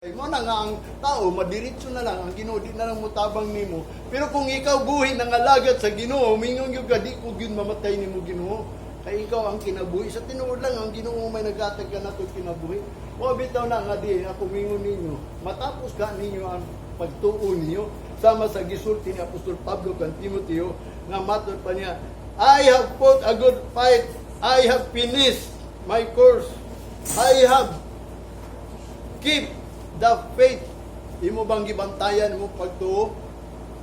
Mo na nga ang tao madiretso na lang ang Ginoo, di na lang mutabang nimo. Pero kung ikaw buhi nangalagad sa Ginoo, mingon gyud ka, "Di ko gyud mamatay nimo, Ginoo." Kay ikaw ang kinabuhi. Sa tinuod lang, ang Ginoo may naghatag kanato kinabuhi. Wa bitaw na nga di ako mingon ninyo. Matapos ka ninyo ang pagtuo ninyo sama sa gisulti ni Apostol Pablo kan Timoteo nga matod pa niya, "I have fought a good fight. I have finished my course. I have keep the faith." Imo bang gibantayan mo pagtuo?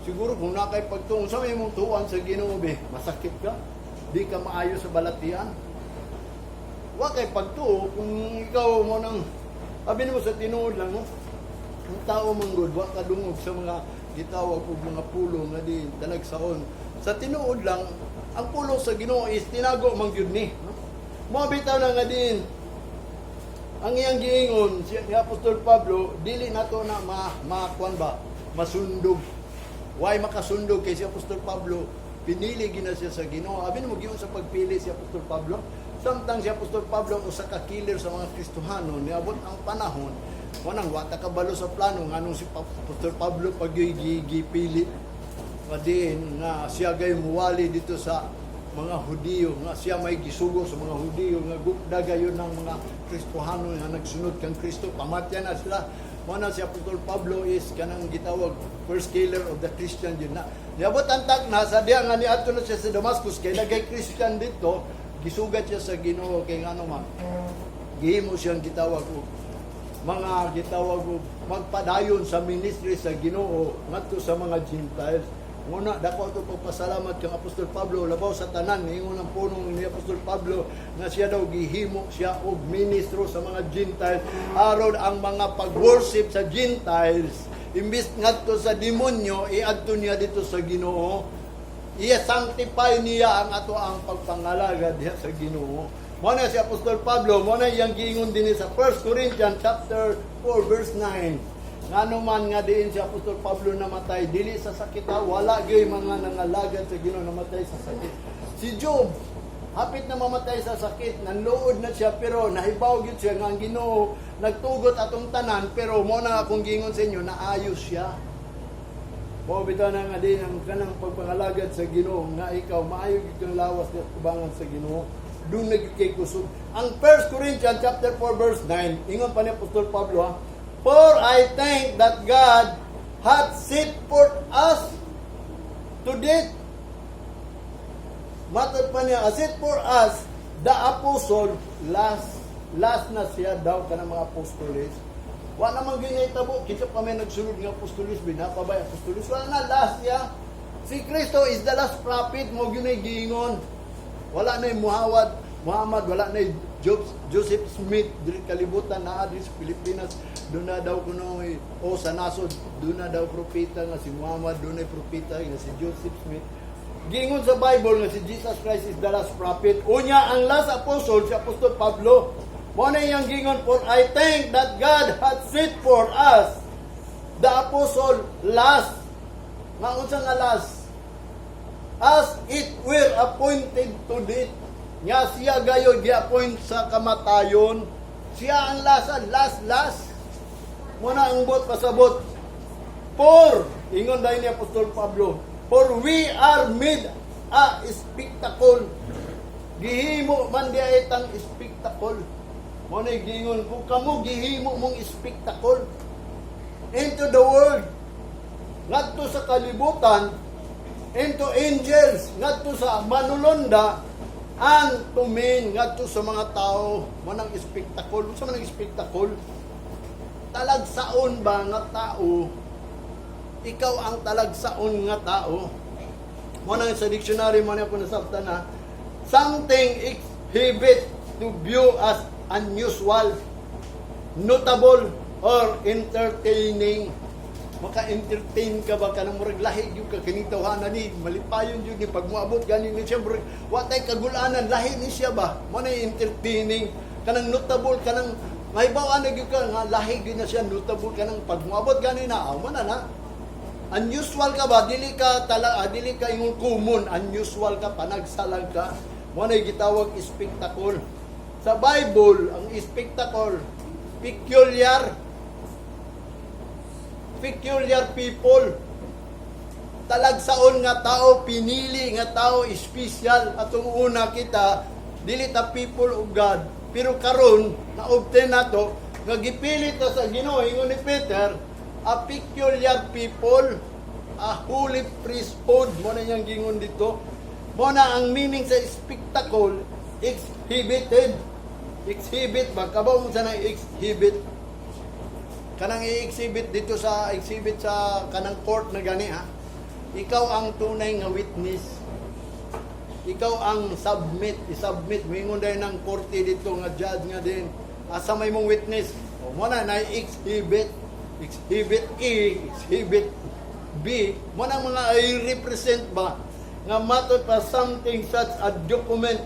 Siguro kung naa kay pagtuo, sa may imong tuan sa Ginoo be, masakit ka. Di ka maayo sa balatian. Wa kay pagtuo kung ikaw mo nang sabi mo sa tinuod lang mo. Ang tao man gud wa kadungog sa mga gitawag og mga pulong nga di talagsaon. Sa tinuod lang, ang pulong sa Ginoo is tinago man gyud ni. No? Mo bitaw na nga din ang iyang giingon si ni Apostol Pablo, dili nato na ma makuan ba, masundog. Why makasundog kay si Apostol Pablo, pinili gina siya sa Ginoo. Abi mo giun sa pagpili si Apostol Pablo. Samtang si Apostol Pablo usa ka killer sa mga Kristohano, niabot ang panahon, wanang wata kabalo sa plano nganong si Apostol Pablo pag gipili nga din nga siya gay muwali dito sa mga Hudiyo, nga siya may gisugo sa mga Hudiyo nga gupda gayon ng mga Kristohano nga nagsunod kang Kristo, pamatya na sila. Mo na si Apostol Pablo is kanang gitawag first killer of the Christian yun na. Niabot ang na sa diya nga niadto na siya sa Damascus kay nagay Christian dito, gisugat siya sa Ginoo kay ngano man gihimo siyang gitawag og mga gitawag og magpadayon sa ministry sa Ginoo ngadto sa mga Gentiles. Nguna dako ato pagpasalamat kang Apostol Pablo labaw sa tanan. Ingon ang punong ni Apostol Pablo nga siya daw gihimo siya og ministro sa mga Gentiles aron ang mga pag-worship sa Gentiles, imbis ngadto sa demonyo, iadto niya dito sa Ginoo. I-sanctify niya ang ato ang pagpangalagad diha sa Ginoo. Mo na si Apostol Pablo, mo na iyang giingon dinhi sa 1 Corinthians chapter 4 verse 9. Ngano man nga diin si Apostol Pablo namatay dili sa sakit ha, wala gyud mga nangalagad sa Ginoo namatay sa sakit. Si Job, hapit na mamatay sa sakit, nanluod na siya pero nahibaw gyud siya nga ang Ginoo nagtugot atong tanan, pero mo na akong giingon sa inyo, naayos siya. Mao bitaw na nga din ang kanang pagpangalagad sa Ginoo nga ikaw maayo gyud kang lawas di tubangan sa Ginoo. Doon na gyud kay kusog. Ang 1 Corinthians chapter 4 verse 9, ingon pa ni Apostol Pablo ha, "For I thank that God hath set forth us to death." Matod pa niya, "Set for us the apostle last." Last na siya daw kanang mga apostoles. Wa naman gyud tabo, kinsa pa may nagsulod nga apostoles, binapa ba apostoles? Wala na, last siya. Si Kristo is the last prophet, mo gyud giingon. Wala na yung Muhammad, Muhammad, wala na yung Joseph Smith diri kalibutan naa diri sa Pilipinas. Doon na daw kuno o sa nasod, doon na daw propeta nga si Muhammad, doon na propeta nga si Joseph Smith. Giingon sa Bible nga si Jesus Christ is the last prophet. Unya ang last apostle si Apostol Pablo. Mo na iyang giingon, "For I thank that God hath set for us the apostle last." Nga unsa nga last? "As it were appointed to death." Nga siya gayo gi-appoint sa kamatayon. Siya ang last, last, last. Mo na ang bot pasabot. For, ingon dahil ni Apostol Pablo, "For we are made a spectacle." Gihimo man di ay tang spectacle. Mo na giingon kung kamo gihimo mong spectacle into the world, ngadto sa kalibutan, into angels, ngadto sa manulonda, and to men, ngadto sa mga tao. Mo nang spectacle. Unsa man ang spectacle? Talagsaon ba nga tao? Ikaw ang talagsaon nga tao. Mo nang sa dictionary mo na ako nasabtan na something exhibit to view as unusual, notable, or entertaining. Maka-entertain ka ba kanang murag lahi gyud ka kining tawhana ni, malipayon gyud ni pag moabot gani ni siya, murag wa tay kagulanan, lahi ni siya ba. Mo na entertaining, kanang notable, kanang mahibaw na gyud ka nga lahi gyud na siya, notable, kanang pag moabot gani na, aw mo na na. Unusual ka ba, dili ka tala, dili ka ingon common, unusual ka, panagsalag ka. Mo na gitawag spectacle. Sa Bible, ang spectacle, peculiar. Peculiar people. Talagsaon nga tao, pinili nga tao, special. Atong una kita, dili ta people of God. Pero karon na-obtain nato nga gipili ta sa Ginoo, ingon ni Peter, a peculiar people, a holy priesthood, mo na niyang gingon dito. Mo na ang meaning sa spectacle, exhibited. Exhibit ba? Kabaw mo sa nang exhibit? Kanang i-exhibit dito sa exhibit sa kanang court na gani, ha. Ikaw ang tunay nga witness. Ikaw ang submit, i-submit. Mingon dahil ng korte dito nga judge nga din. Asa may mong witness? O mo na na exhibit. Exhibit A, exhibit B. Mo na mga i-represent ba nga matod pa something such a document.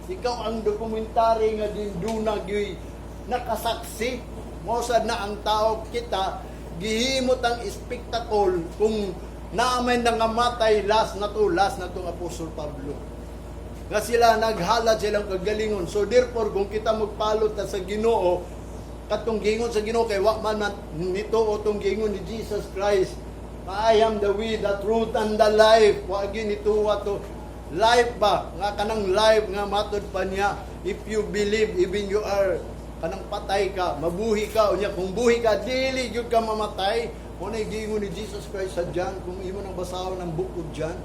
Ikaw ang dokumentary nga din duna gyuy nakasaksi. Mo sad na ang tao kita gihimot ang spectacle kung naa may nangamatay, last na to ang Apostol Pablo. Nga sila naghalad silang kagalingon. So therefore, kung kita magpalot ta sa Ginoo, katong gingon sa Ginoo kay wa man man nito o tong gingon ni Jesus Christ. "I am the way, the truth, and the life." Wa nito to life ba nga kanang life nga matod pa niya, if you believe, even you are kanang patay ka, mabuhi ka. Unya kung buhi ka, dili gyud ka mamatay. Mo na giingon ni Jesus Christ sa John, kung imo nang basahon ang Book of John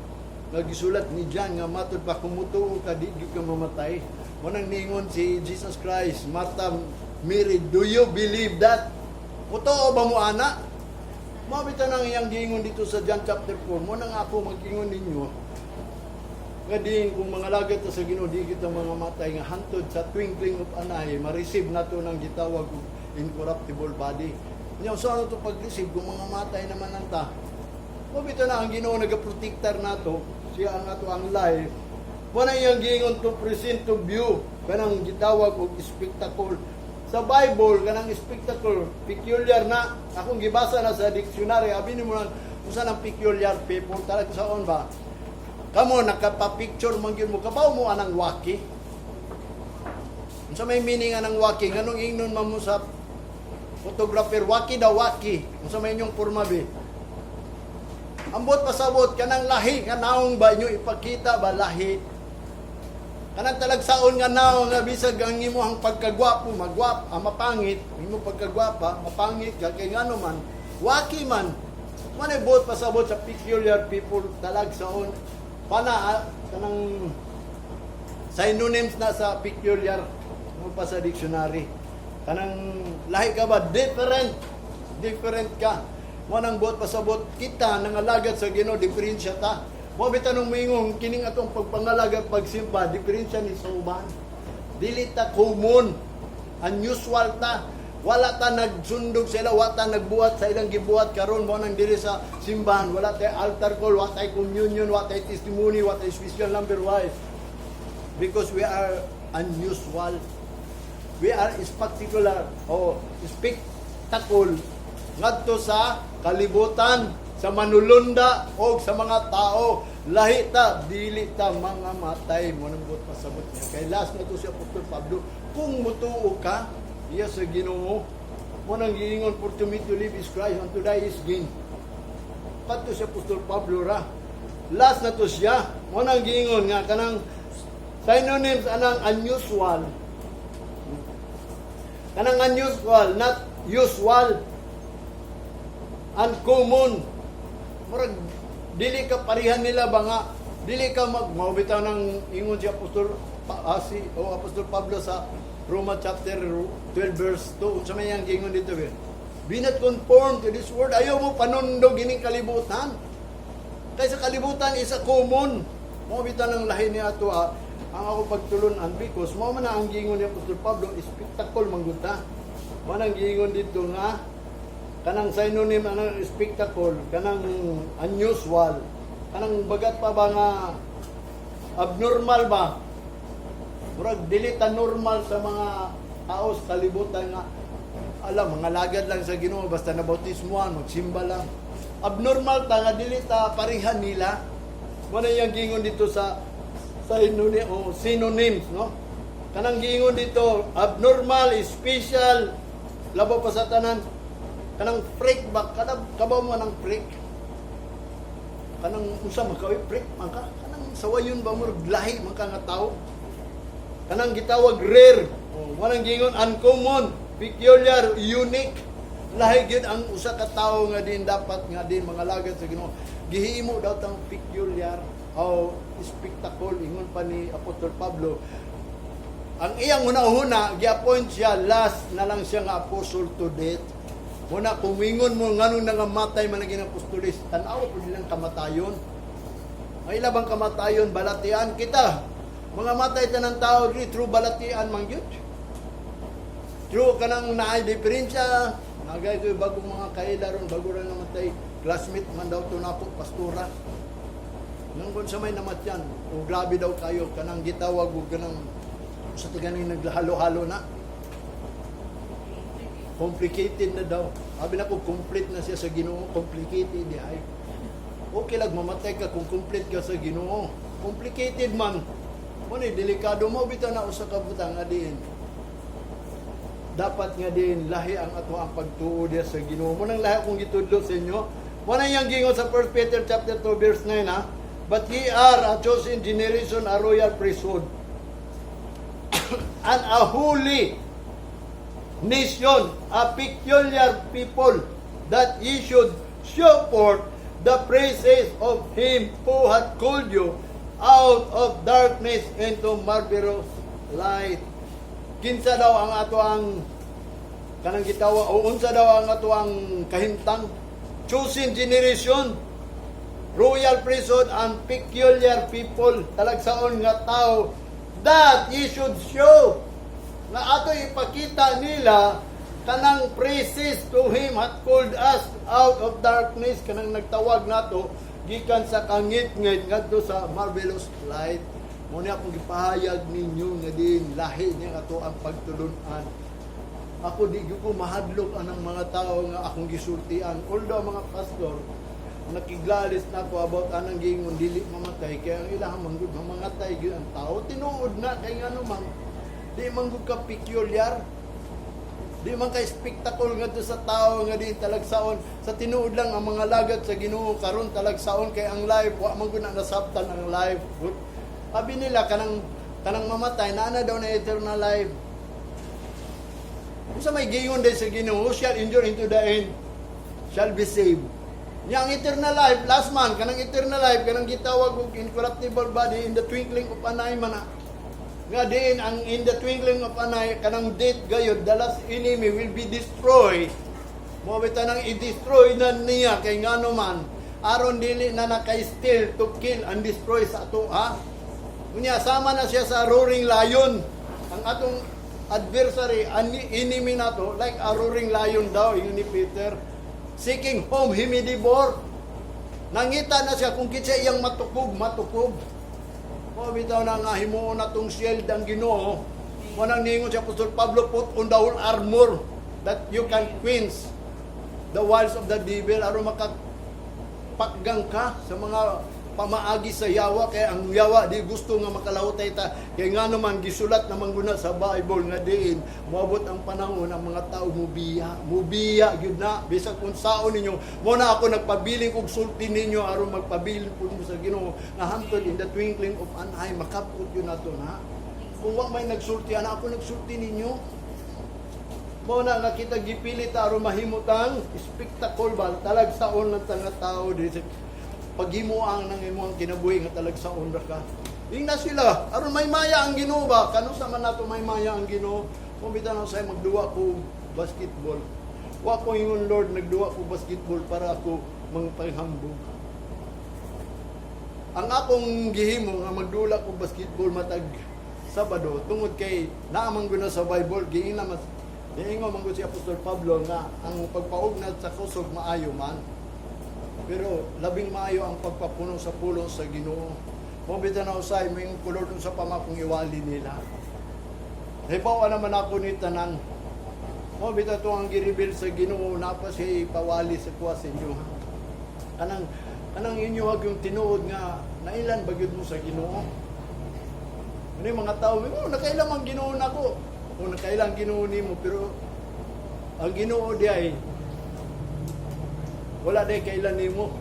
nga gisulat ni John, nga matod pa kung mutuo ka, di gyud ka mamatay. Mo nang niingon si Jesus Christ, "Martha, Mary, do you believe that?" Mutuo ba mo ana? Mao bitaw nang iyang giingon dito sa John chapter 4. Mo nang ako mag-ingon ninyo nga din kung mga lagat ta sa Ginoo, di kita mga matay nga hantod sa twinkling of an eye, ma-receive nato ng gitawag og incorruptible body. Nya so ano to pag-receive kung mga matay naman ang ta? Mo bitaw na ang Ginoo nagaprotektar nato, siya ang ato ang life. Mo na iyang giingon to present to view kanang gitawag og spectacle. Sa Bible, kanang spectacle, peculiar na akong gibasa na sa dictionary, abi nimo lang unsa nang peculiar people, talagsaon ba? Kamo nakapa-picture man gyud mo, kabaw mo anang wacky. Unsa may meaning anang wacky? Nganong ingnon man mo sa photographer, "Wacky daw, wacky"? Unsa may inyong porma be? Ambot pasabot kanang lahi nga naong ba inyo ipakita ba, lahi. Kanang talagsaon nga naong nga bisag ang imong pagkagwapo magwap, ah, mapangit, imo pagkagwapa, mapangit ka kay ngano man, wacky man. Manay buot pasabot sa peculiar people, talagsaon pana, ah, kanang synonyms na sa peculiar mo pa sa dictionary. Kanang lahi ka ba, different. Different ka. Mo nang buot pasabot kita nangalagad sa Ginoo, diferensya ta. Mo bitaw nung moingon kining atong pagpangalagad, pagsimba, diferensya ni sa uban. Dili ta common, unusual ta. Wala ta nagsundog sila, wala ta nagbuhat sa ilang gibuhat karon. Mo nang diri sa simbahan, wala tay altar call, wala tay communion, wala tay testimony, wala tay special number. Why? Because we are unusual. We are spectacular o spectacle ngadto sa kalibutan, sa manulunda o sa mga tao. Lahi ta, dili ta mga matay. Mo nang buot pasabot niya. Kay last na to si Apostol Pablo. Kung mutuo ka, iya sa Ginoo. Mo nang giingon, "For to me to live is Christ and to die is gain." Kadto si Apostol Pablo ra. Last na to siya. Mo nang giingon nga kanang synonyms anang unusual. Kanang unusual, not usual. Uncommon. Murag dili ka parehan nila ba nga dili ka mag mao bitaw nang ingon si Apostol pa, si o Apostol Pablo sa Roma chapter 12 verse 2. Unsa may yang giingon dito be? "Be not conformed to this world." Ayaw mo panundog ining kalibutan. Kaysa kalibutan is a common. Mao bitaw nang lahi ni ato, ah, ang ako pagtulunan because mao man na ang giingon ni Apostol Pablo, spectacle man gud ta. Mao nang giingon dito nga kanang synonym anang spectacle, kanang unusual, kanang bagat pa ba nga abnormal ba? Murag dili ta normal sa mga tao sa kalibutan nga alam, mga lagad lang sa Ginoo, basta na bautismoan, magsimba lang. Abnormal ta nga dili ta parehan nila. Mo na yang giingon dito sa synonym, o synonyms, no? Kanang giingon dito, abnormal, special, labaw pa sa tanan. Kanang freak ba kada kabaw mo ng freak? Kanang unsa man ka, oy, freak man ka? Kanang sawayon ba, murag lahi man ka nga tao. Kanang gitawag rare. Oh, walang gingon uncommon, peculiar, unique. Lahi gyud ang usa ka tawo nga din dapat nga din mga lagad sa Ginoo. Gihimo daw tang peculiar o spectacle, ingon pa ni Apostol Pablo. Ang iyang una-una, gi-appoint siya, last na lang siya nga apostle to death. Muna, kung mingon mo, nganong nangamatay man ang apostolis, tanaw po nilang kamatayon. Ang ilabang kamatayon, balatian kita. Mga matay tanan tao diri through balatian man gyud. True kanang naay diferensya. Nagay ko bagong mga kaila ron, bago ra namatay. Classmate man daw to nako, pastora. Nang kung sa may namatyan, o grabe daw kayo, kanang gitawag o kanang sa tiganing naghalo-halo na. Complicated na daw. Sabi na ko, complete na siya sa Ginoo. Complicated di ay. Okay lang mamatay ka kung complete ka sa Ginoo. Complicated man. Mo ni delikado mo bitaw na usa ka butang nga diin. Dapat nga din lahi ang ato ang pagtuo diya sa Ginoo. Mo nang lahi akong gitudlo sa inyo. Mo nang iyang gingon sa 1 Peter chapter 2 verse 9, ha. "But ye are a chosen generation, a royal priesthood, and a holy nation, a peculiar people, that ye should show forth the praises of Him who hath called you out of darkness into marvelous light." Kinsa daw ang ato ang kanang gitawa o unsa daw ang ato ang kahimtang? Chosen generation, royal priesthood, and peculiar people, talagsaon nga tao, that ye should show nga ato ipakita nila kanang praises to Him hath called us out of darkness, kanang nagtawag nato gikan sa kangit-ngit ngadto sa marvelous light. Mo ni akong gipahayag ninyo nga din lahi niya ato ang pagtulun-an. Ako, di gyud ko mahadlok anang mga tao nga akong gisultian. Although mga pastor nakiglalis na ako about anang gingon dili mamatay, kaya ang ilahang manggod mamangatay gyud ang tao. Tinuod na kay ngano man, di man gud ka peculiar, di man kay spectacle ngadto sa tao nga di talagsaon. Sa tinuod lang, ang mga lagad sa Ginoo karon talagsaon kay ang life, wa man gud na nasabtan ang life. Good. Sabi nila kanang mamatay naa na daw na eternal life. Kung sa may gingon din sa Ginoo, "Who shall endure into the end shall be saved." Nya ang eternal life, last man, kanang eternal life, kanang gitawag og incorruptible body, in the twinkling of an eye man na. Nga diin ang in the twinkling of an eye, kanang death gayod, the last enemy, will be destroyed. Mo bitaw nang i-destroy na niya kay ngano man, aron dili na naka-steal to kill and destroy sa ato, ha. Unya sama na siya sa roaring lion. Ang atong adversary, enemy nato, like a roaring lion daw, ingon ni Peter, seeking whom he may devour. Nangita na siya kung kinsa iyang matukog, matukog. Mo bitaw na nga himuon na tong shield ang Ginoo. Mo nang ningon si Apostol Pablo, "Put on the whole armor that you can quench the wiles of the devil," aron makapakgang ka sa mga pamaagi sa yawa, kay ang yawa di gusto nga makalahutay ta, kay nga naman gisulat naman guna sa Bible nga diin moabot ang panahon ang mga tao mubiya, mubiya gyud na bisag kung saon ninyo. Mo na ako nagpabiling og sulti ninyo aron magpabilin pud mo sa Ginoo nga hantod in the twinkling of an eye makapot yun nato na. Kung wa may nagsulti ana, ako nagsulti ninyo. Mo na nga kita gipilit aron mahimutang spectacle ba, talagsaon lang ta nga tao diri sa paghimuang ng imong kinabuhi nga talagsaon ra ka. Ingna sila aron may maya ang Ginoo ba, kano sa man nato may maya ang Ginoo. Kung bitaw na say magduwa ko basketball. Wa ko ingon, "Lord, nagduwa ko basketball para ako mangpanghambog." Ang akong gihimo nga magdula ko basketball matag Sabado tungod kay naa man guna sa Bible, giingna mas giingon man gud si Apostol Pablo nga ang pagpaugnad sa kusog maayo man. Pero labing maayo ang pagpapuno sa pulong sa Ginoo. Mo bitaw na usay mo yung kulor dun sa pamakong iwali nila. Hibaw naman ako ni tanan. Mo bitaw to ang gi-reveal sa Ginoo na pa siya ipawali sa kuha sa inyo. Ha? Kanang inyo wag yung tinuod nga nailan ba gyud mo sa Ginoo. Ano yung mga tao, "Oh, nakailan ang Ginoo nako." O nakailan ang Ginoo nimo, pero ang Ginoo di ay Wala day kaila nimo.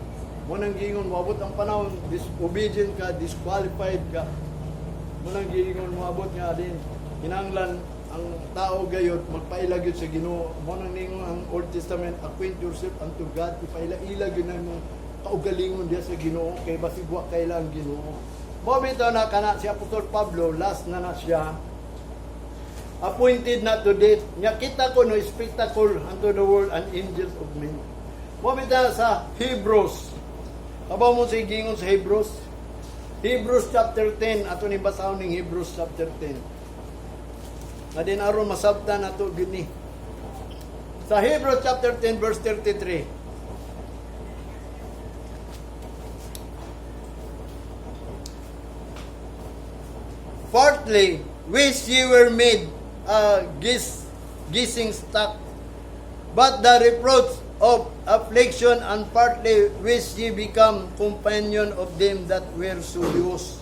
Mo nang giingon, moabot ang panahon, disobedient ka, disqualified ka. Mo nang giingon, moabot nga din kinahanglan ang tao gayod magpaila gyud sa Ginoo. Mo nang ningon ang Old Testament, "Acquaint yourself unto God." Ipaila-ila gyud na imong kaugalingon diya sa Ginoo kay basig wa kaila ang Ginoo. Mo bitaw na kana si Apostol Pablo, last na na siya, appointed na to death nya, kita ko no spectacle unto the world and angels of men. Mo bitaw sa Hebrews. Kabaw mo sa gingon sa Hebrews? Hebrews chapter 10, ato ni basahon ning Hebrews chapter 10. Nga din aron masabtan nato gyud ni. Sa Hebrews chapter 10 verse 33. "Fourthly, which ye were made a gazing stock, but the reproach of affliction, and partly which ye become companion of them that were so used."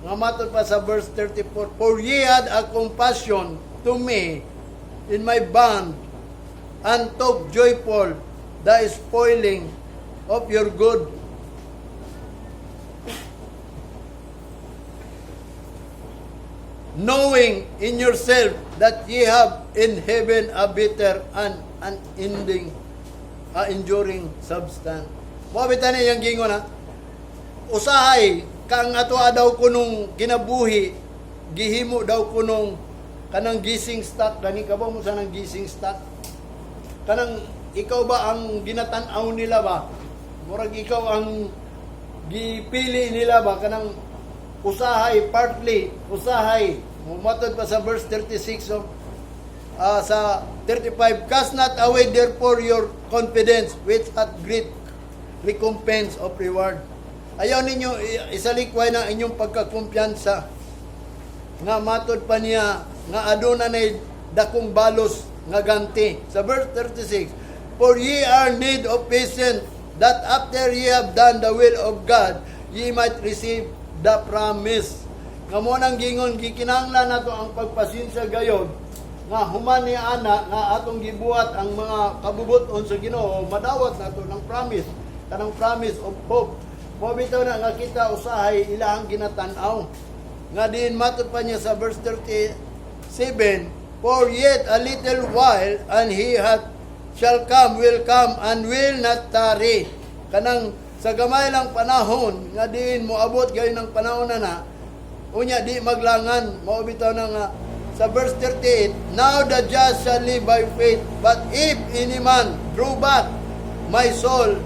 Nga matod pa sa verse 34, "For ye had a compassion to me in my bond, and took joyful the spoiling of your good, knowing in yourself that ye have in heaven a better and unending, a enduring substance." Mo bitaw ni iyang gingon ha. Usahay kang ato daw kunong kinabuhi gihimo daw kunong kanang gazing stock gani. Ka ba mo sa nang gazing stock? Kanang ikaw ba ang ginatan-aw nila ba? Murag ikaw ang gipili nila ba? Kanang usahay, partly usahay, mumatod pa sa verse 36, oh, sa 35, "Cast not away therefore your confidence, which hath great recompense of reward." Ayaw ninyo isalikway na inyong pagkakumpiyansa nga matod pa niya nga aduna nay dakong balos nga ganti. Sa verse 36, "For ye are need of patience, that after ye have done the will of God, ye might receive the promise." Nga mo nang gingon, gikinahanglan nato ang pagpasensya gayod nga human ni ana nga atong gibuhat ang mga kabubuton sa Ginoo, madawat nato ng promise, kanang promise of hope. Mo bitaw na nga kita usahay ilahang ginatan-aw. Nga diin matod pa niya sa verse 37, "For yet a little while, and he hath shall come, will come, and will not tarry." Kanang sa gamay lang panahon, nga diin moabot gayon ng panahon na na, unya di maglangan. Mao bitaw na nga sa verse 38, "Now the just shall live by faith, but if any man draw back, my soul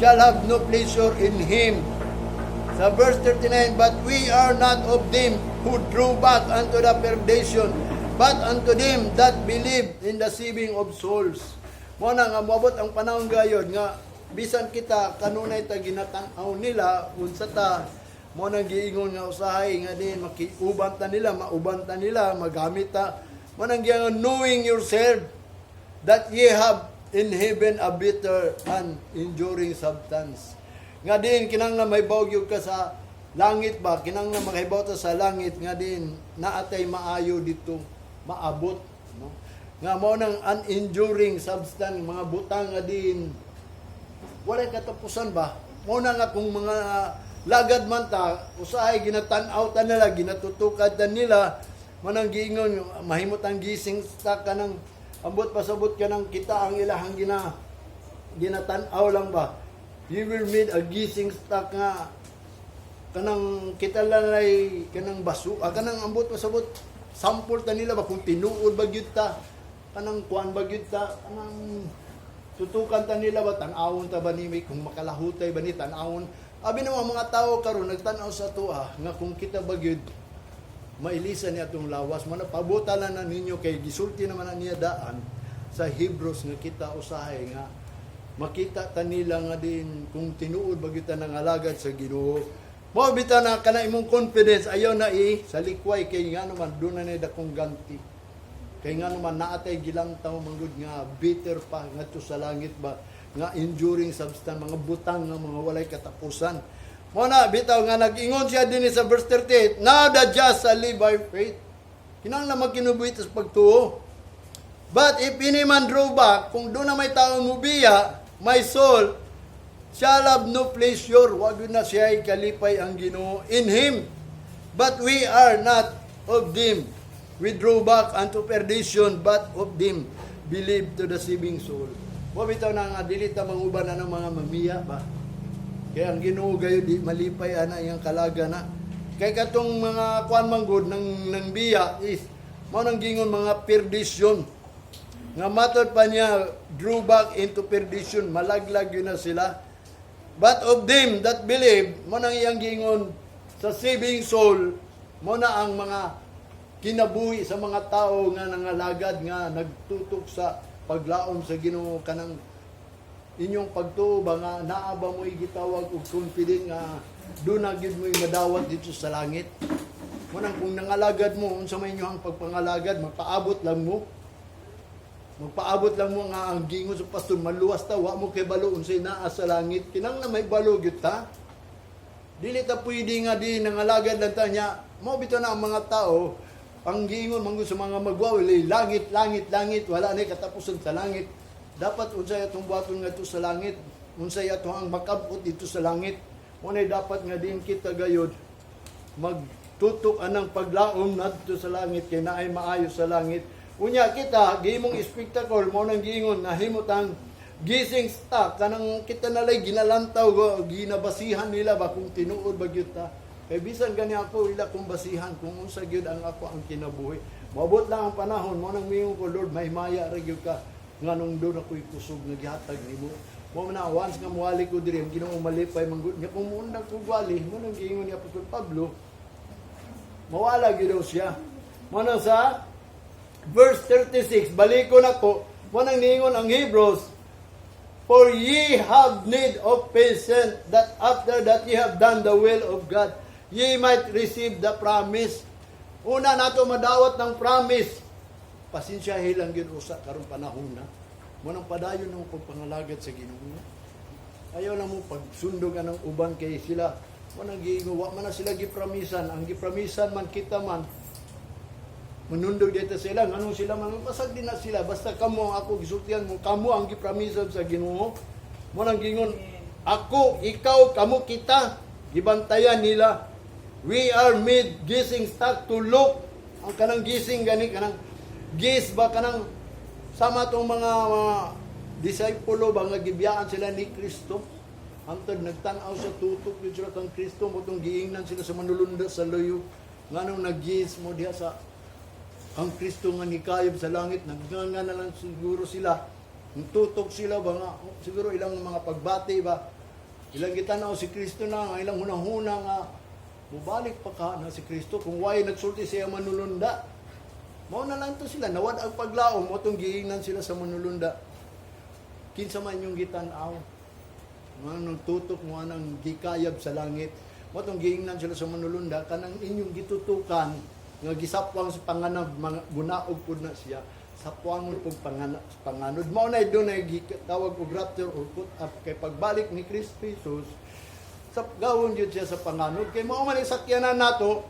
shall have no pleasure in him." Sa verse 39, "But we are not of them who drew back unto the perdition, but unto them that believe in the saving of souls." Mo na nga moabot ang panahon gayod nga bisan kita kanunay ta ginatan-aw nila unsa ta. Mo nang giingon nga usahay nga din makiuban ta nila, mauban ta nila, magamit ta. Mo nang giingon, "Knowing yourself that ye have in heaven a better and enduring substance." Nga din kinahanglan may gyud ka sa langit ba, kinahanglan makahibaw ta sa langit nga din naatay maayo dito maabot, no? Nga mao nang unenduring substance, mga butang nga din walay katapusan ba. Mao na nga kung mga lagad man ta, usahay ginatan-aw ta nila, ginatutukad ta nila. Manang giingon, mahimot ang gazing stock ka ng ambot pasabot ka ng kita ang ilahang ginatan-aw lang ba. You will meet a gazing stock nga kanang kita lang ay kanang basu, kanang ambot pasabot sample ta nila ba, kung tinuod ba gyud ta, kanang kuan ba gyud ta, kanang tutukan ta nila ba, tan-awon ta ba ni kung makalahutay ba ni tan-awon. Abi naman mga tao karon nagtan-aw sa tuwa nga kung kita ba gyud mailisa ni atong lawas. Man pabuta lang na ninyo kay gisulti naman na niya daan sa Hebrews nga kita usahay nga makita ta nila nga din kung tinuod ba gyud ta nangalagad sa Ginoo. Mo bitaw na kana imong confidence ayaw na i salikway kay nga naman doon na ni dakong ganti. Kay nga naman naatay gilantaw manggod nga bitter pa ngadto sa langit ba, nga enduring substance, mga butang nga mga walay katapusan. Mo na bitaw nga nag-ingon siya dinhi sa verse 38, "Now the just shall live by faith." Kinahanglan magkinubuhi sa pagtuo. "But if any man draw back," kung doon na may tao mubiya, My soul shall have no pleasure." Wa gyud na siya kalipay ang Ginoo in him. "But we are not of them which draw back unto perdition, but of them believe to the saving soul." Wa bitaw na nga dili ta manguban anang mga mamiya ba. Kaya ang Ginoo gayo di malipay ana iyang kalaga na. Kay katong mga kuan manggod ng biya is mao nang gingon mga perdition. Nga matod pa niya, drew back into perdition, malaglag gyud na sila. But of them that believe, mao nang iyang gingon sa saving soul, mao na ang mga kinabuhi sa mga tao nga nangalagad, nga nagtutok sa paglaom sa Ginoo, kanang inyong pagtuo ba nga naa ba mo gitawag og confident nga doon na gyud mo madawat dito sa langit. Mo nang kung nangalagad mo, unsa may inyong pagpangalagad, magpaabot lang mo. Magpaabot lang mo nga ang gingon sa pastor, maluwas ta, wa mo kay balo unsay naa sa langit. Kinanglan may balo gyud ta. Dili ta pwede nga di nangalagad lang ta niya. Mao bitaw na ang mga tao, ang giingon man gud sa mga magwawali, langit, langit, langit, wala na katapusan sa langit. Dapat unsay atong buhaton ngadto sa langit, unsay ato ang makabot dito sa langit. Mo dapat nga din kita gayod magtutok anang paglaom ngadto sa langit kay naay maayo sa langit. Unya kita gihimong spectacle, mo nang giingon nahimot ang gazing stock, kanang kita nalay ginalantaw go, ginabasihan nila ba kung tinuod ba gyud ta. Kay bisan gani ako, ila kong basihan kung unsa gyud ang ako ang kinabuhi. Moabot lang ang panahon, mo nang mingon ko, "Lord, mahimaya ra gyud ka nganong doon ako'y kusog nga gihatag nimo." Mo na once nga muwali ko diri, ang Ginoo malipay man gud niya kung muundang ko wali. Mo nang giingon ni Apostol Pablo, mawala gyud daw siya. Mo na sa verse 36, balikon ako, mo nang niingon ang Hebrews, "For ye have need of patience, that after that ye have done the will of God, ye might receive the promise." Una nato madawat ng promise. Pasensya lang gyud usa karong panahon na. Mo nang padayon ng pagpangalagad sa Ginoo. Ayaw lang mo pagsundog anang uban kay sila. Mo nang giingon, wa man na sila gipramisan. Ang gipramisan man kita man, manundog dito sila, nganong sila man pasag din na sila, basta kamo ang ako gisultihan mo, kamo ang gipramisan sa Ginoo. Mo nang gingon ako, ikaw, kamo, kita gibantayan nila. We are made gazing stock to look ang kanang gazing gani, kanang gaze ba, kanang sama tong mga disipulo ba nga gibiyaan sila ni Kristo. Hantod nagtan-aw sa tutok yun sila kang Kristo mo tong giingnan sila sa manulunda sa luyo. Nganong nag-gaze mo diha sa ang Kristo nga nikayab sa langit, nagnganga na lang siguro sila. Ang tutok sila ba nga, siguro ilang mga pagbati ba, ilang gitanaw si Kristo na, ang ilang hunahuna nga, mubalik pa ka na si Kristo kung why nagsulti siya manulunda. Mao na lang to sila, nawad ang paglaom, mo tong giingnan sila sa manulunda. Kinsa man yung gitan-aw? Nga nung tutok mo anang gikayab sa langit. Mo tong giingnan sila sa manulunda, kanang inyong gitutukan nga gisapwang sa panganod, mga bunaog pud na siya, sapwangon pud panganod. Mao na doon ay gitawag og rapture or put up, kay pagbalik ni Kristo Jesus, sapgawon gyud siya sa panganod, kay mao man ang sakyanan nato.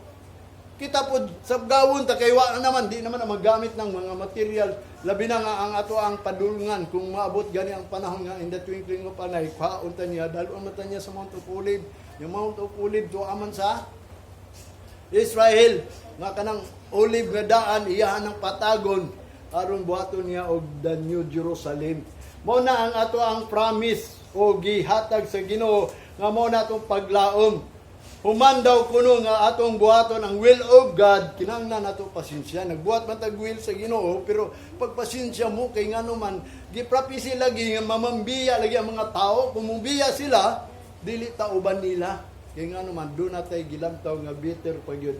Kita po sapgawon ta, kay wa na naman, di naman na maggamit ng mga material, labi na nga ang ato ang padulngan. Kung maabot gani ang panahon nga in the twinkling of an eye, kwaon ta niya, dalon man ta niya sa Mount of Olive. Yung Mount of Olive tuwa man sa Israel, nga kanang olive nga daan, iyahan ng patagon aron buhaton niya og the New Jerusalem. Mao na ang ato ang promise o gihatag sa Ginoo nga mao na atong paglaom. Human daw kuno nga atong buhaton ang will of God, kinahanglan nato pasensya. Nagbuhat man tag will sa Ginoo, pero pagpasensya mo kay ngano man giprapisi lagi nga mamambiya lagi ang mga tao. Kung mubiya sila, dili ta uban nila. Kay ngano man do na tay gilamtaw nga bitter pa gyud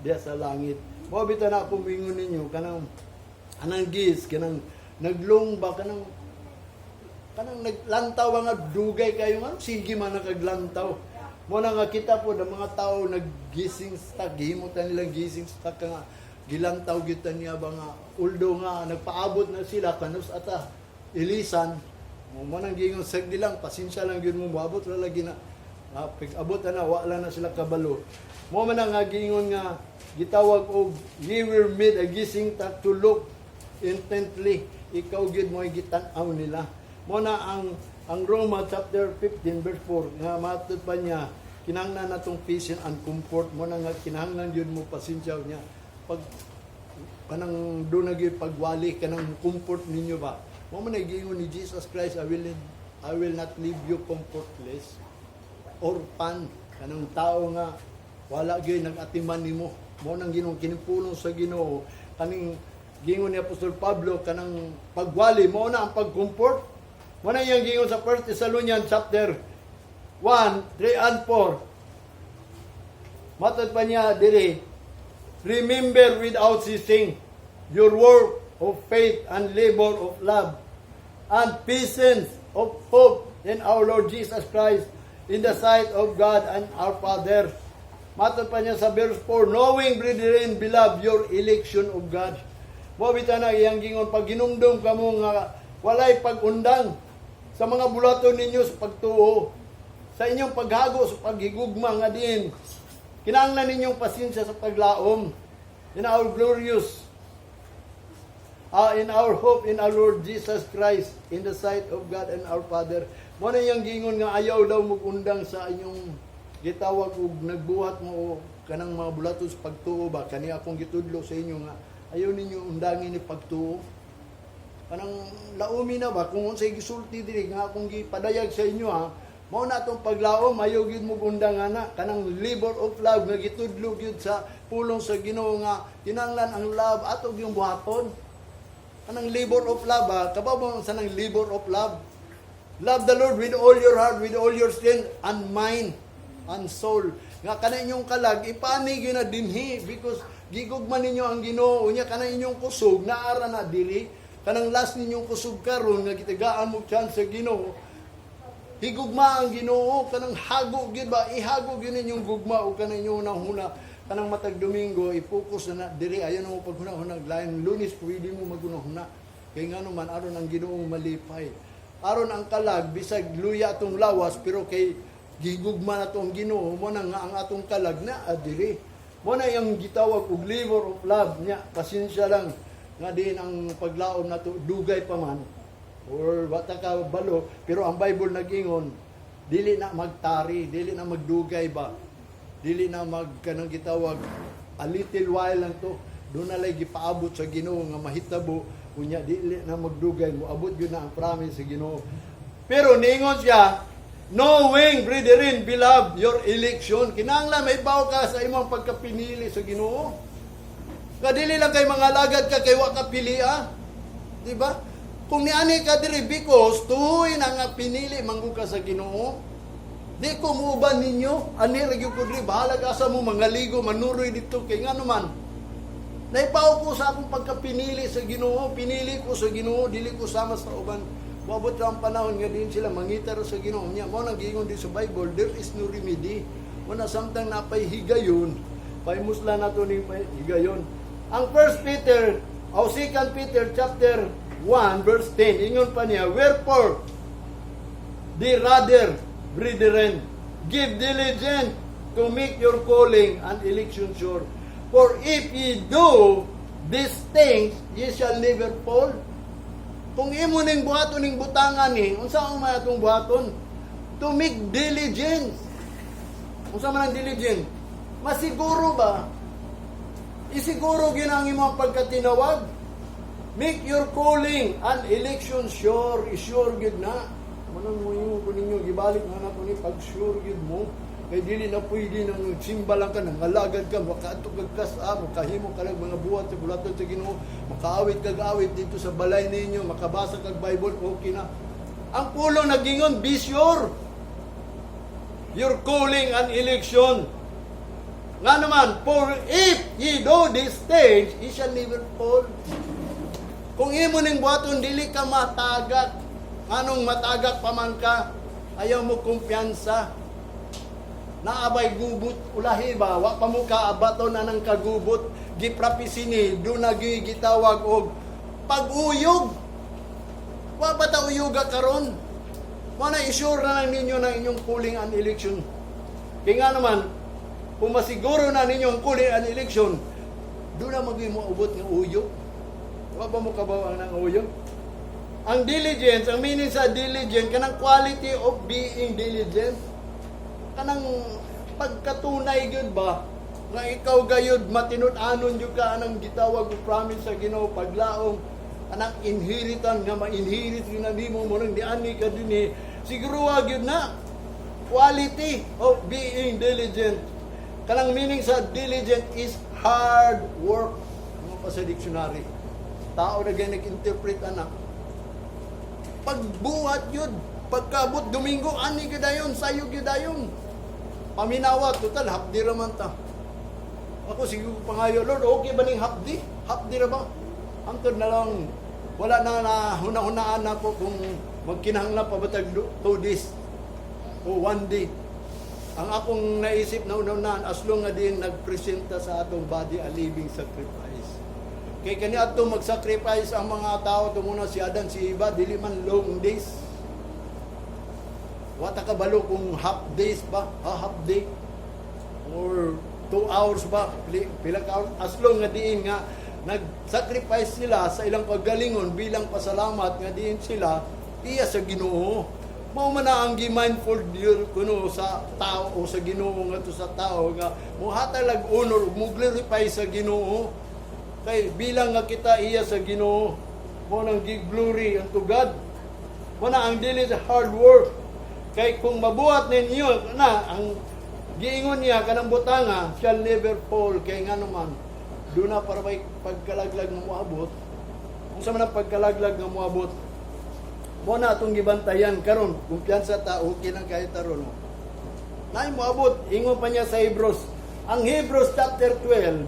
diya sa langit. Mao bitaw na ako mingon ninyo, kanang anang gaze, kanang naglong ba, kanang naglantaw ba nga dugay kayo nga sige man nakaglantaw. Mo na nga kita po ng mga tao nag-gazing stock, gihimutan nilang gazing stock nga gilantaw gyud ta niya ba nga although nga nagpaabot na sila kanus ata ilisan mo. Mo nang giingon, sagdi lang, pasensya lang gyud mo, moabot ra lagi na. Pag abot na, wala na sila kabalo. Mo man ang nga giingon nga gitawag og ye were made a gazing stock to look intently. Ikaw gyud mo gitan-aw nila. Mo na ang Ang Roma chapter 15 verse 4 nga matud pa niya, kinahanglan natong patience and comfort mo na nga kinahanglan yun mo pasensya niya pag kanang doon na gyud pagwali, kanang comfort ninyo ba. Mo man giingon ni Jesus Christ, "I will not leave you comfortless," orphan, kanang tao nga wala gyud nag-atiman nimo. Mo nang Ginoo kinipulong sa Ginoo, kaning gingon ni Apostol Pablo, kanang pagwali mo na ang pag-comfort. Mo na iyang gingon sa 1 Thessalonians chapter 1, 3 and 4. Matod pa niya diri, "Remember without ceasing your work of faith and labor of love and patience of hope in our Lord Jesus Christ in the sight of God and our Father." Matod pa niya sa verse 4, "Knowing, brethren, beloved, your election of God." Mo bitaw na iyang gingon, pag ginumdum kamo nga walay pag-undang sa mga bulaton ninyo sa pagtuo, sa inyong paghago sa paghigugma nga diin kinahanglan ninyong pasensya sa paglaom in our hope in our Lord Jesus Christ in the sight of God and our Father. Mo na iyang gingon nga ayaw daw mugundang sa inyong gitawag og nagbuhat mo o kanang mga bulaton sa pagtuo ba. Kani akong gitudlo sa inyo nga ayaw ninyo undangin ni pagtuo, kanang laumi na ba kung unsay gisulti diri nga akong gipadayag sa inyo ha. Mao na atong paglaom, ayaw gyud mo undang ana, kanang labor of love nga gitudlo gyud sa pulong sa Ginoo nga kinahanglan ang love ato gyung buhaton. Kanang labor of love ha, kabaw mo sa nang labor of love? Love the Lord with all your heart, with all your strength and mind and soul. Nga kana inyong kalag ipani gyud na dinhi because gigugma ninyo ang Ginoo. Unya kana inyong kusog naara na diri, kanang last ninyong kusog karon nga gitagaan mo chance sa Ginoo, higugma ang Ginoo, kanang hago gyud ba, ihago gyud ninyong gugma o kanang inyong nahuna kanang matag Domingo i-focus na na diri. Ayaw na mo paghuna-huna lain. Lunes pwede mo maghuna-huna kay ngano man, aron ang Ginoo malipay, aron ang kalag bisag luya atong lawas, pero kay gigugma na ang Ginoo mo na nga ang atong kalag na adiri. Mo na yung gitawag og labor of love nya. Pasensya lang nga din ang paglaom nato dugay pa man or wata ka balo, pero ang Bible nag-ingon dili na magtari, dili na magdugay ba, dili na mag kanang gitawag, a little while lang to. Doon na lay gipaabot sa Ginoo nga mahitabo. Unya dili na magdugay, moabot yun na ang promise sa Ginoo. Pero niingon siya, "Knowing, brethren, beloved, your election." Kinahanglan may baw ka sa imong pagkapinili sa Ginoo. Kadili lang kay mga lagad ka kay wa ka pili ah. Di ba? Kung niani ka diri because tuoy na nga pinili manggu ka sa Ginoo. Di ko muuban ninyo, ani ra gyud ko diri, bahalag asa mo mga ligo manuroy dito kay ngano man. Naipaw ko sa akong pagkapinili sa Ginoo, pinili ko sa Ginoo, dili ko sama sa uban. Moabot ra ang panahon nga din sila mangita ra sa Ginoo niya. Mao nang giingon din sa Bible, there is no remedy. Mo na samtang napay higayon, pahimuslan nato ning higayon. Ang 1 Peter o 2 Peter chapter 1 verse 10, ingon pa niya, "Wherefore, the rather, brethren, give diligence to make your calling and election sure. For if ye do these things, ye shall never fall." Kung imo ning buhaton ning butangan ni, unsa ang may atong buhaton? To make diligence. Unsa man ang diligence? Masiguro ba? Isiguro gyud ang imong pagkatinawag. Make your calling and election sure. I-sure gyud na. Manang mo yung ko ninyo, gibalik na nato ni pag sure gyud mo. Kay dili na pwede nang simba lang ka, nangalagad ka, makaadto kag kasa, makahimo ka lang mga buhat sa bulaton sa Ginoo, makaawit kag awit dito sa balay ninyo, makabasa kag Bible, okay na. Ang pulong nagingon, be sure. Your calling and election. Nga naman, "For if ye do these things, ye shall never fall." Kung imo ning buhaton, dili ka matagak. Anong matagak pa man ka, ayaw mo kumpiyansa. Naabay gubot ulahi ba, wa pa mo kaabaton na ng kagubot, giprapisi ni, doon nagi gitawag og pag-uyog. Wa pa ta uyuga karon? Mo na i-sure na lang ninyo ng inyong calling and election. Kaya nga naman, kung masiguro na ninyo ang calling and election, doon na mag mo ubot ng uyog. Wa ba mo kabaw ang nang uyog? Ang diligence, ang meaning sa diligent, kanang quality of being diligent. Kanang pagkatunay gyud ba nga ikaw gayud matinud-anon gyud ka anang gitawag og promise sa Ginoo, paglaom, anang inheritance nga ma-inherit gyud na nimo mo nang diani ka dinhi, siguro gyud na quality of being diligent. Kanang meaning sa diligent is hard work. Ano pa sa dictionary, tao na gani nag-interpret ana. Pagbuhat yun, pagkabot Domingo, ani gyud dayon, sayo gyud dayon, paminawa, total hapdi ra man ta. Ako, sige ko pangayo, "Lord, okay ba ning hapdi? Hapdi ra ba?" Hangtod na lang, wala na na huna-hunaan na ko kung magkinahanglan pa ba tag 2 days o one day. Ang akong naisip na una-unahan, as long nga din nagpresenta sa atong body a living sacrifice. Kay kani adto mag-sacrifice ang mga tao tunguna si Adan, si Eva, dili man long days. Wa ta kabalo kung half days ba, ha, half day or 2 hours ba, pila ka hours, as long nga diin nga nag-sacrifice sila sa ilang paggalingon bilang pasalamat nga diin sila iya sa Ginoo. Mao man na ang gi-mindful yun kuno sa tao o sa Ginoo nga to sa tao nga mohatag lag honor, mo glorify sa Ginoo. Kay bilang nga kita iya sa Ginoo, mo nang give glory unto God. Mo na ang dili sa hard work. Kay kung mabuhat ninyo na ang giingon niya kanang butanga shall never fall, kay nga naman duna para may pagkalaglag nga moabot. Unsa man ang pagkalaglag nga moabot? Mo na atong gibantayan karon, kumpiyansa ta, okay lang kayo taron. Nay moabot, ingon pa niya sa Hebrews. Ang Hebrews chapter 12,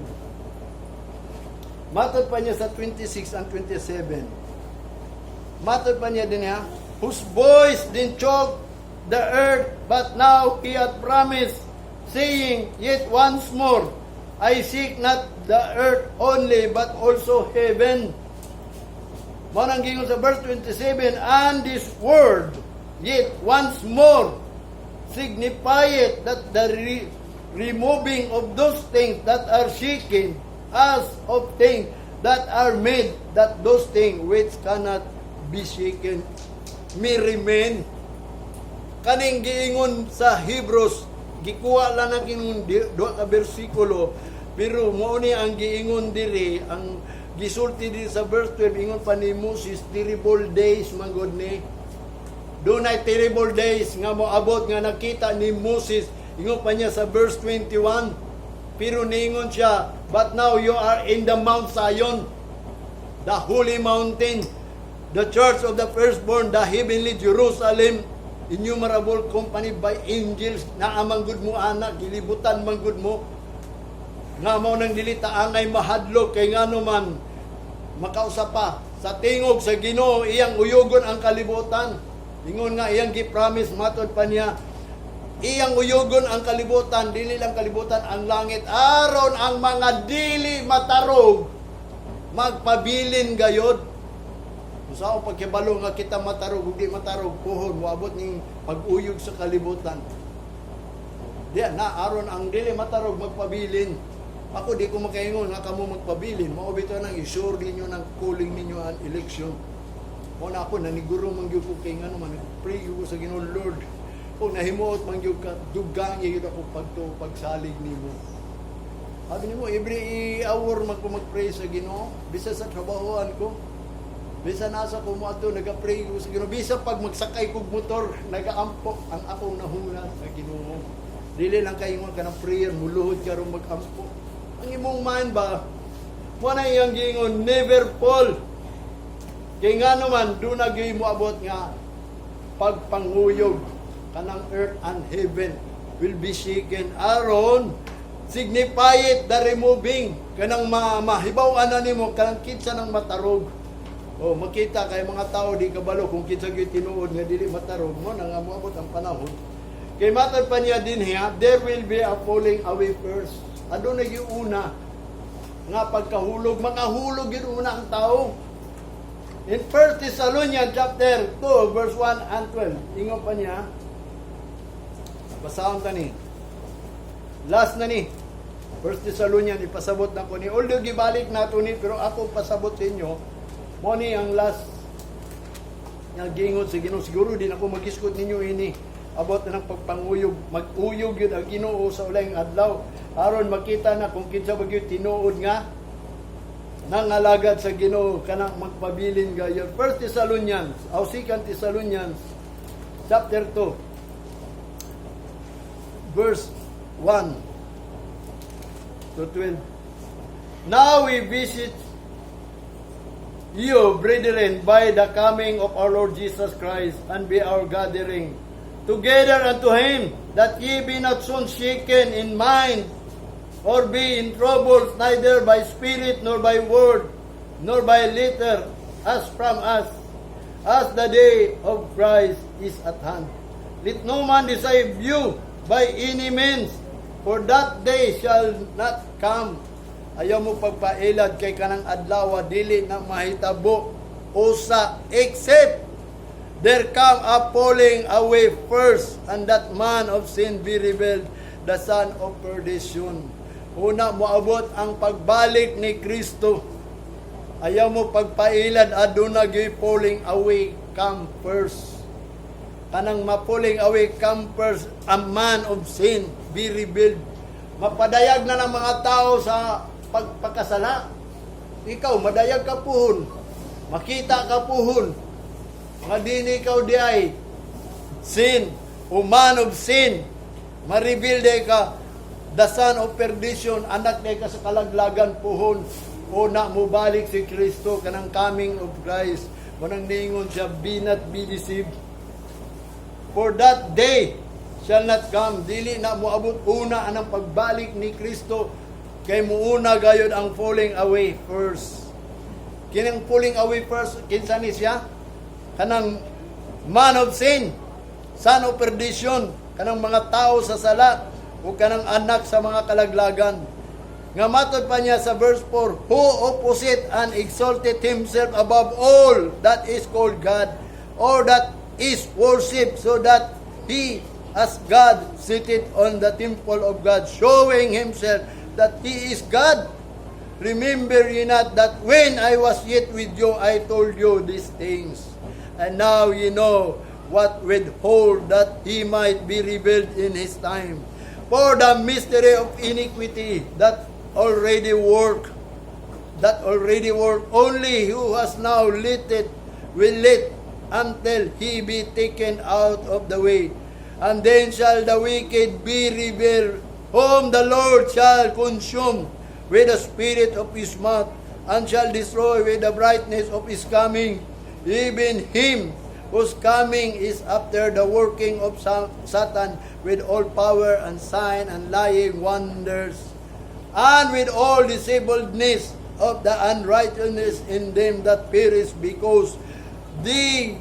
matod pa niya sa 26 and 27. Matod pa niya din niya, "Whose voice did choke the earth, but now he hath promised, saying, 'Yet once more, I seek not the earth only, but also heaven.'" Mao nang giingon sa verse 27, "And this word, 'yet once more,' signifieth that the removing of those things that are shaken, as of things that are made, that those things which cannot be shaken may remain." Kaning giingon sa Hebrews, gikuha lang ang kinong duha ka bersikulo, pero mao ni ang giingon diri, ang gisulti diri sa verse 12, ingon pa ni Moses, terrible days man gud ni. Dunay terrible days nga moabot nga nakita ni Moses, ingon pa niya sa verse 21. Pero niingon siya, "But now you are in the Mount Zion, the holy mountain, the church of the firstborn, the heavenly Jerusalem, innumerable company by angels," na amang gud mo ana, gilibutan man gud mo. Nga mao nang dili ta angay mahadlok, kay ngano man makausap pa sa tingog sa Ginoo, iyang uyugon ang kalibutan. Ingon nga iyang gi-promise, matod pa niya, iyang uyugon ang kalibutan, dili lang kalibutan, ang langit, aron ang mga dili matarog magpabilin gayod. Kung sa pagkibalo nga kita matarog ug di matarog, puhon moabot ning pag-uyog sa kalibutan. Di na aron ang dili matarog magpabilin. Ako, di ko makaingon nga kamo magpabilin. Mao bitaw nang isure ninyo ng calling ninyo ang election. Mo na ako naniguro man gyud ko, kay ngano man pray gyud ko sa Ginoo, "Lord, kung nahimuot man gyud ka, dugangi gyud ako pagtuo, pagsalig nimo." Sabi nimo, every hour man ko mag-pray sa Ginoo, bisa sa trabahoan ko. Bisa nasa ko mo adto, naga-pray ko sa Ginoo. Bisa pag magsakay kog motor, nagaampo ang akong nahuna sa Ginoo. Dili lang kaingon ka ng prayer, muluhod ka ron mag-ampo. Ang imong mind ba, mo na iyang giingon, never fall. Kay nga naman, duna gyud mo abot nga pagpanguyog, kanang earth and heaven will be shaken, aron signify it the removing, kanang mahibaw-an na nimo kanang kinsa nang matarog. O makita kay mga tao di kabalo kung kinsa gyud tinuod nga dili matarog. Mo na nga moabot ang panahon, kay matod pa niya din hiya, there will be a falling away first. Aduna gyud una nga pagkahulog, makahulog gyud una ang tao. In 1 Thessalonians chapter 2 verse 1 and 12, ingon pa niya, basahon ta ni. Last na ni. 1 Thessalonians, ipasabot na ko ni. Although gibalik nato ni, pero ako pasabot sa inyo, mo ni ang last. Nga gingon sa Ginoo, siguro din ako magisgot ninyo ini about na ng pagpanguyog. Mag-uyog yun ang Ginoo sa ulayng adlaw aron makita na kung kinsa ba gyud tinuod nga nangalagad sa Ginoo, kanang magpabilin gayon. First Thessalonians o Second Thessalonians chapter 2 verse 1 to 12. "Now we beseech you, brethren, by the coming of our Lord Jesus Christ, and by our gathering together unto him, that ye be not soon shaken in mind, or be in trouble, neither by spirit, nor by word, nor by letter, as from us, as the day of Christ is at hand. Let no man deceive you by any means, for that day shall not come." Ayaw mo pagpailad kay kanang adlaw dili na mahitabo usa except there come a falling away first and that man of sin be revealed, the son of perdition. Una moabot ang pagbalik ni Kristo. Ayaw mo pagpailad, aduna gyud falling away come first. Kanang ma-falling away come first, a man of sin be revealed. Mapadayag na ng mga tao sa pagpakasala. Ikaw, madayag ka puhon. Makita ka puhon. Nga dini ikaw di ay sin, o man of sin. Ma-reveal day ka, the son of perdition, anak day ka sa kalaglagan puhon. Una mubalik si Kristo, kanang coming of Christ. Manang ningon siya, "Be not be deceived. For that day shall not come." Dili na moabot una anang pagbalik ni Kristo kay muuna gayod ang falling away first. Kining falling away first, kinsa ni siya? Kanang man of sin, son of perdition, kanang mga tao sa sala, o kanang anak sa mga kalaglagan. Nga matod pa niya sa verse 4, "Who opposite and exalted himself above all that is called God, or that is worship, so that he as God seated on the temple of God, showing himself that he is God. Remember ye not that when I was yet with you, I told you these things? And now ye know what withhold, that he might be revealed in his time. For the mystery of iniquity that already work, only who has now let it will let until he be taken out of the way. And then shall the wicked be revealed, whom the Lord shall consume with the spirit of his mouth, and shall destroy with the brightness of his coming, even him whose coming is after the working of Satan with all power and sign and lying wonders, and with all deceivableness of the unrighteousness in them that perish, because they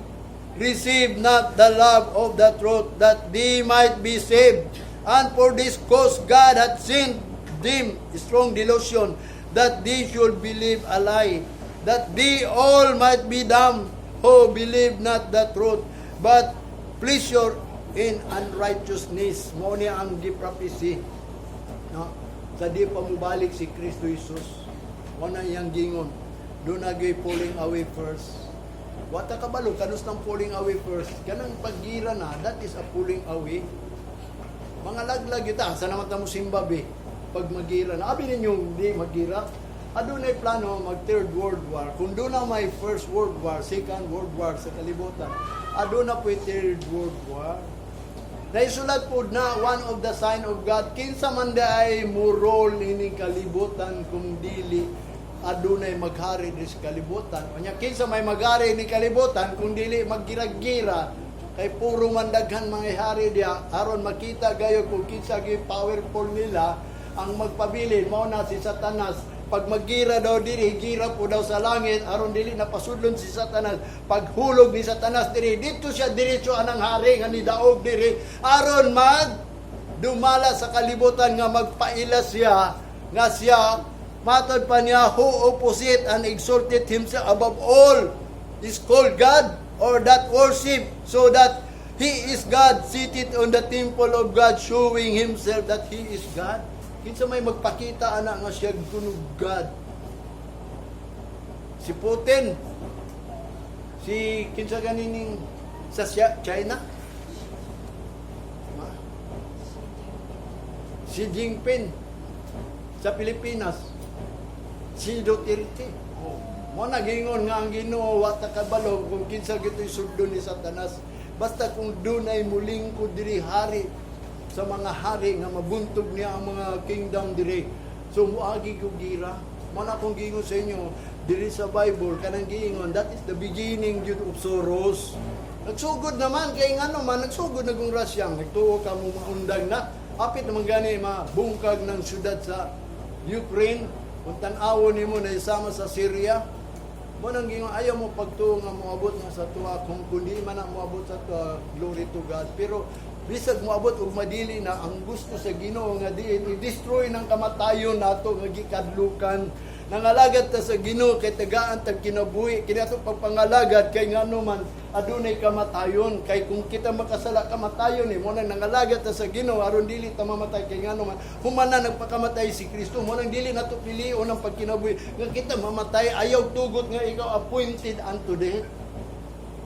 receive not the love of the truth, that they might be saved. And for this cause God hath sent them strong delusion, that they should believe a lie, that they all might be damned, who believe not the truth, but pleasure in unrighteousness." Mao ni ang gi-prophecy, no? Sa di pa mubalik si Kristo Jesus. Mao na iyang gingon. Duna gyud falling away first. Wa ta kabalo kanus ng falling away first. Kanang paggira na, that is a falling away. Mga laglag kita, asa naman ta mo simba be? Pag magira na. Abi ninyo di magira. Adunay plano mag Third World War. Kung duna may First World War, Second World War sa kalibutan, aduna po Third World War. Naisulat po na one of the sign of God, kinsa man ay mo-rule ining kalibutan kung dili adunay maghari diri sa kalibutan? Unya kinsa may maghari ni kalibutan kung dili maggira-gira, kay puro man daghan mga hari diya? Aron makita gayo kung kinsa gyud powerful nila, ang magpabilin mao na si Satanas. Pag maggira daw diri, gira po daw sa langit aron dili na pasudlon si Satanas. Paghulog ni Satanas diri, dito siya diretso anang hari nga nidaog diri aron mag dumala sa kalibutan nga magpaila siya nga siya. Matod pa niya, "Who opposite and exalted himself above all is called God or that worship, so that he is God seated on the temple of God, showing himself that he is God." Kinsa may magpakita ana nga siya kuno God? Si Putin. Si kinsa ganining sa China? Ma? Xi Jinping sa Pilipinas. Si Duterte. Oh. Mao na giingon nga ang Ginoo wa ta kabalo kung kinsa gito'y sundon ni Satanas. Basta kung dunay mulingkod diri, hari sa mga hari nga mabuntog niya ang mga kingdom diri. So muagi ko gira. Mao na akong giingon sa inyo diri sa Bible, kanang giingon, that is the beginning gyud of sorrows. Nagsugod naman kay ngano man nagsugod na kung Russia, nagtuo ka mo maundang na. Hapit naman gani mabungkag ng syudad sa Ukraine. Kung tan-awon nimo na isama sa Syria, mao nang giingon, ayaw mo pagtuo nga moabot na sa tuwa. Kung kundi man na moabot sa tuwa, glory to God. Pero bisag moabot og madili na, ang gusto sa Ginoo nga diin i-destroy ng kamatayon nato nga gikadlukan. Nangalagad ta sa Ginoo kay tagaan tag kinabuhi. Kini atong pagpangalagad kay ngano man adunay kamatayon, kay kung kita makasala, kamatayon eh. Mao nang nangalagad ta sa Ginoo aron dili ta mamatay, kay ngano man human na nagpakamatay si Kristo. Mao nang dili nato pilion ang pagkinabuhi nga kita mamatay. Ayaw tugot nga ikaw appointed unto death.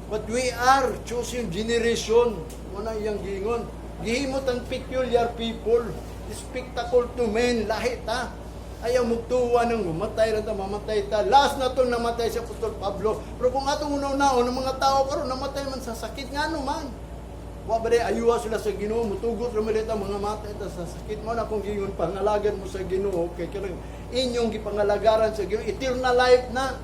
But we are chosen generation. Mao na iyang giingon. Gihimot ang peculiar people. Spectacle to men. Lahi ta. Ayaw mugtuwa nang mamatay ra ta, mamatay ta. Last na itong namatay si Apostol Pablo. Pero kung atong unaw-unaon ng mga tao karon namatay man sa sakit, ngano man? Wa ba day ayuha sila sa Ginoo, mutugot ra man ta mga matay ta sa sakit. Mao na akong giingon, pangalagan mo sa Ginoo kay kanang inyong gipangalagaran sa Ginoo, eternal life na.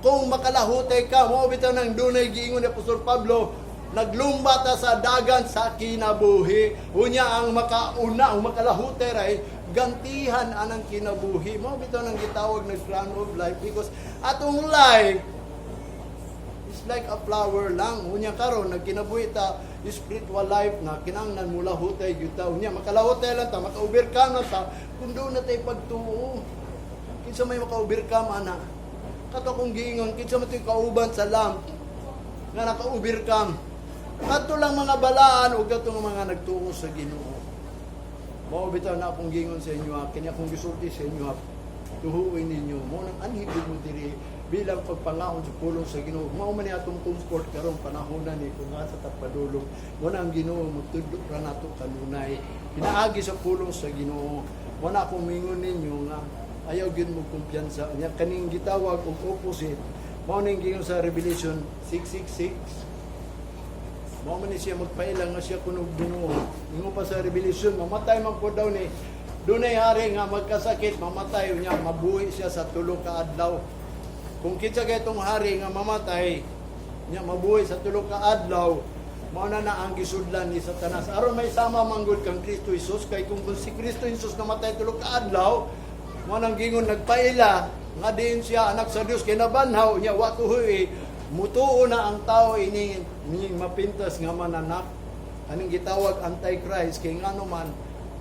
Kung makalahutay ka, mao bitaw nang dunay giingon ni Apostol Pablo, naglumba ta sa dagan sa kinabuhi. Unya ang makauna, ang makalahutay ray, gantihan anang kinabuhi. Mao bitaw nang gitawag na crown of life because atong life is like a flower lang. Unya karon nagkinabuhi ta, spiritual life na kinahanglan mo lahutay gyud ta. Unya makalahutay lang ta, maka-overcome na ta kung duna tay pagtuo. Kinsa may maka-overcome ana? Kato akong giingon, kinsa man to'y kauban sa lamb nga naka-overcome? Kato lang mga balaan ug katong mga nagtuo sa Ginoo. Mao bitaw na akong giingon sa inyo, ha. Kanya akong gisulti sa inyo, ha. Tuhuoy ninyo. Mao nang anhi mo diri bilang pagpangaon sa pulong sa Ginoo. Mao man ni atong comfort karong panahon na ni kung asa ta padulong. Mao na ang Ginoo mutudlo ra nato kanunay. Pinaagi sa pulong sa Ginoo. Mao na akong mingon ninyo nga ayaw gyud mo kumpiyansa. Nya kaning gitawag og opposite. Mao ning giingon sa Revelation 666. Mao man ni siya magpailang nga siya kunog Ginoo. Ingon pa sa Revelation, mamatay man po daw ni dunay hari nga magkasakit, mamatay niya, mabuhi siya sa 3 ka adlaw. Kung kinsa kay itong hari nga mamatay, niya mabuhi sa 3 ka adlaw, mao na na ang gisudlan ni Satanas. Aron may sama manggod kang Kristo Jesus, kay kung si Kristo Jesus namatay 3 ka adlaw, mao nang gingon nagpaila nga diin siya anak sa Dios kay nabanhaw niya, wa tuhoy mutuo na ang tao ini ning mapintas nga mananak, kaning gitawag Antichrist, kay ngano man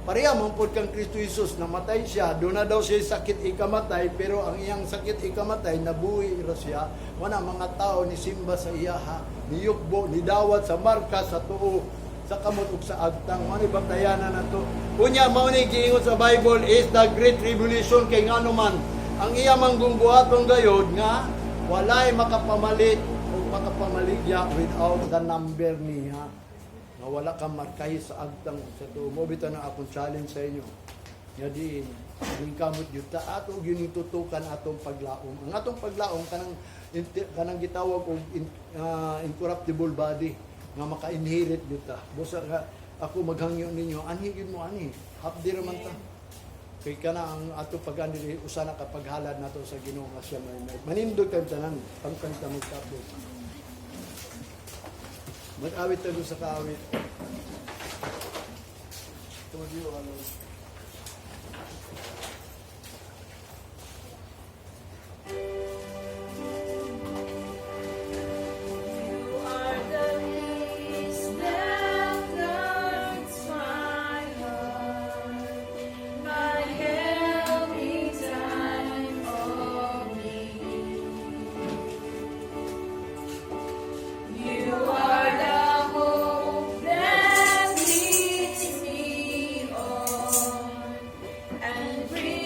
pareha man pod kang Kristo Jesus, namatay siya, doon na daw siya sakit ikamatay, pero ang iyang sakit ikamatay, nabuhi ra siya. Wala mga tao ni simba sa iyaha, ni yukbo, ni dawat sa marka sa tuo, sa kamot ug sa agtang. Mao ni batayanan nato. Unya mao ni giingon sa Bible is the great tribulation, kay ngano man ang iya manggong buhaton gayod nga walay makapamalit o makapamaligya without the number niya nga wala kang markahi sa agtang sa tuo. Mao bitaw na akong challenge sa inyo nga diin kamot gyud ta, ato gyud tutukan atong paglaom. Ang atong paglaom kanang gitawag og incorruptible body nga maka-inherit gyud ta. Busa nga ako maghangyo ninyo, anhi gyud mo ani, hapdi ra man ta. Kay kana ang ato pag usa na ka paghalad nato sa Ginoo nga siya may manindog kay tanan pangkang ta magtapos. Mag-awit tayo sa kaawit. Tumagiyo ano. You are the peace that guides my heart, my help in time of need. You are the hope that leads me on and brings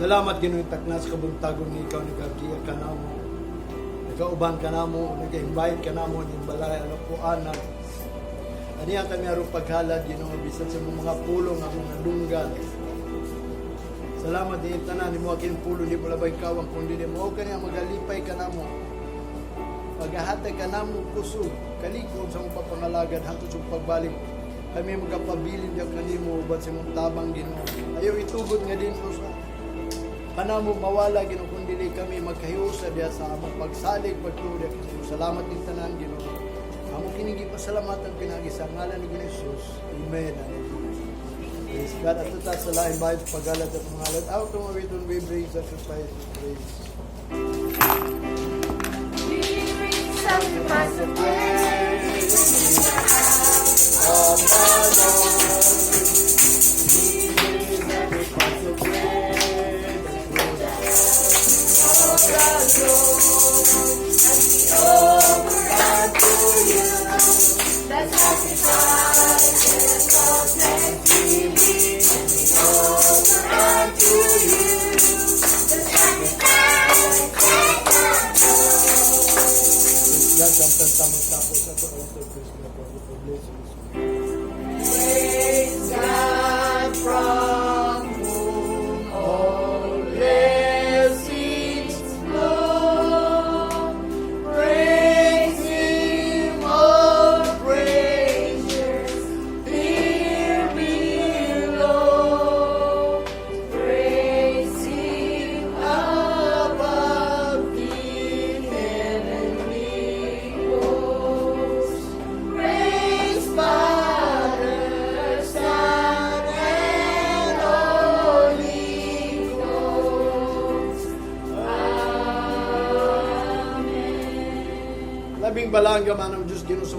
Salamat, Ginoo, taknas kabuntagon ni ikaw nagagiya ka namo. Nagauban ka namo, nag-invite ka namo ning balay alapuanan. Aniya kami aron paghalad, Ginoo, bisan sa imong mga pulong among nadunggan. Salamat din tanan nimo aking pulong di mo labay kawang kundi nimo kani ang magalipay ka namo. Paghahatag ka namo kusog, kalikod sa imong papangalagad hangtod sa imong pagbalik. Kami magapabilin diya kanimo uban sa imong tabang, Ginoo. Ayaw itugot nga din sa kanamo mawala, Ginoo, kun dili kami magkahiusa diya sa among pagsalig pagtuo diya kanimo. Salamat din tanan, Ginoo. Amo kining gipasalamatan pinaagi sa ngalan ni Ginoo Jesus. Amen. Praise God. At ito sa lain bahay paghalad at pangalan. Out of awiton we bring sacrifice of praise. We bring sacrifice of praise. Of our Lord. We bring sacrifice of praise. Of the Lord, and we offer unto you the sacrifices of thanksgiving. And we offer unto you the sacrifices of Praise God. Samtang tamang tapos ato altar. Praise God for the blessings. Praise God from whom all blessings flow. Praise Him, all praises here below. Praise Him above the heavenly hosts. Praise Father, Son, and Holy Ghost. Amen. Labing balaan ka man ang Diyos Ginoo sa